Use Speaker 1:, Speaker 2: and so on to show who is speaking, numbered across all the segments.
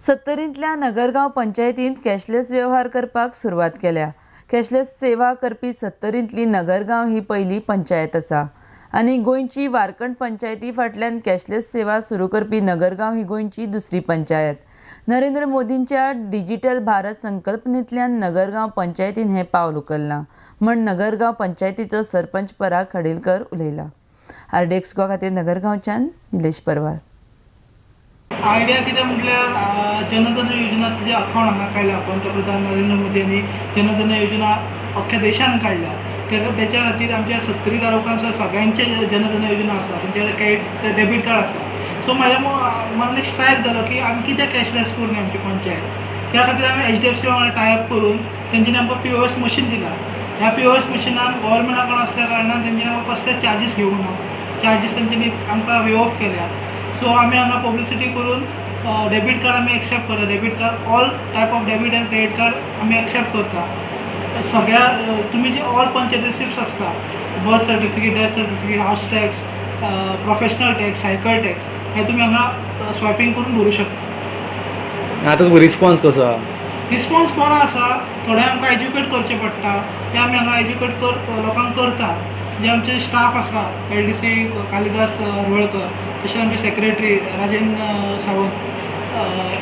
Speaker 1: सत्तरींतल्या नगरगांव पंचायतींत कॅशलेस व्यवहार करपाक सुरवात केल्या. कॅशलेस सेवा करपी सत्तरींतली नगरगांव ही पयली पंचायत आसा आनी गोंयची वारकण पंचायती फाटल्यान कॅशलेस सेवा सुरू करपी नगरगांव ही गोंयची दुसरी पंचायत. नरेंद्र मोदींच्या डिजिटल भारत संकल्पनेंतल्यान नगरगांव पंचायतीन हें पावल उखल्लां म्हण नगरगांव पंचायतीचो सरपंच पराग खाडीलकर उलयला. आरडीएक्स गोवा खातीर नगरगांवच्यान निलेश परवार.
Speaker 2: आयडिया कितें म्हटल्यार, जनधन योजनाचें जें अकावंट हांगा काडलां, पंतप्रधान नरेंद्र मोदी यांनी जनधन योजना अख्ख्या देशान काडल्या, तेका तेच्या खातीर आमच्या सत्तरी तालुक्यांत सगळ्यांचे जनधन योजना आसा, तेंचे क्रेडीट डेबीट कार्ड आसा. सो म्हाज्या मनाक एक स्ट्रायक जालो की आमी कित्याक कॅशलेस करूं न्ही आमची पंचायत? त्या खातीर आमी एचडीएफसी वांगडा टायअप करून तेंच्यांनी आमकां पीओएस मशीन दिला. ह्या पीओएस मशिनान गव्हर्मेंटा कडेन आसल्या कारणान तेंच्यांनी आमकां कसलेच चार्जीस घेवंक ना. चार्जीस तेंच्यांनी आमकां वेव ऑफ केल्या. सो आमी हांगा पब्लिसिटी करून डेबीट कार्ड आमी एक्सेप्ट करता. Debit card, all type of debit and credit card आमी एक्सेप्ट करता. सगळ्या तुमी जे ऑल पंचायत रिसिप्ट्स आसता, birth certificate, death certificate, house tax, professional tax, cycle tax, हे तुमी हांगा स्वायपींग करून भरूं शकता.
Speaker 3: आतां तुका रिस्पॉन्स कसो आहा?
Speaker 2: रिस्पॉन्स बरो आसा. थोडे आमकां एज्युकेट करचें पडटा, ते आमी हांगा एज्युकेट कर लोकांक करता. जे आमचे स्टाफ आसा, एलडीसी कालिदास हरवळकर, तशें आमचे सेक्रेटरी राजेंद्र सावंत,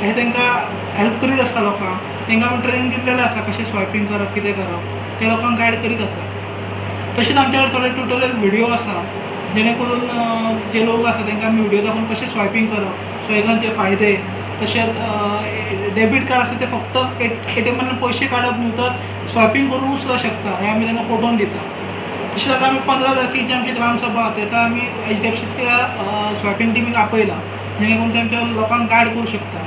Speaker 2: हे तांकां हेल्प करीत आसता लोकांक. तांकां आमी ट्रेनिंग दिल्लेलें आसा, कशें स्वायपींग करप, कितें करप, ते लोकांक गायड करीत आसा. तशेंच आमचे कडेन थोडे ट्युटोरियल व्हिडियो आसा, जेणे करून जे लोक आसा तांकां आमी व्हिडियो दाखोवन कशें स्वायपींग करप, सो फायदे, तशेंच डेबीट कार्ड आसा ते फक्त एटीएमांतल्यान पयशे काडप न्हू, तर स्वायपींग करूंक सुद्दां शकता, हें आमी तांकां पटोवन दिता. तशेंच आतां आमी 15 तारखेक जी आमची ग्रामसभा, ताका आमी एचडीएफसीच्या स्वायपींग टिमीक आपयला, जेणे करून ते आमच्या लोकांक गायड करूं शकता.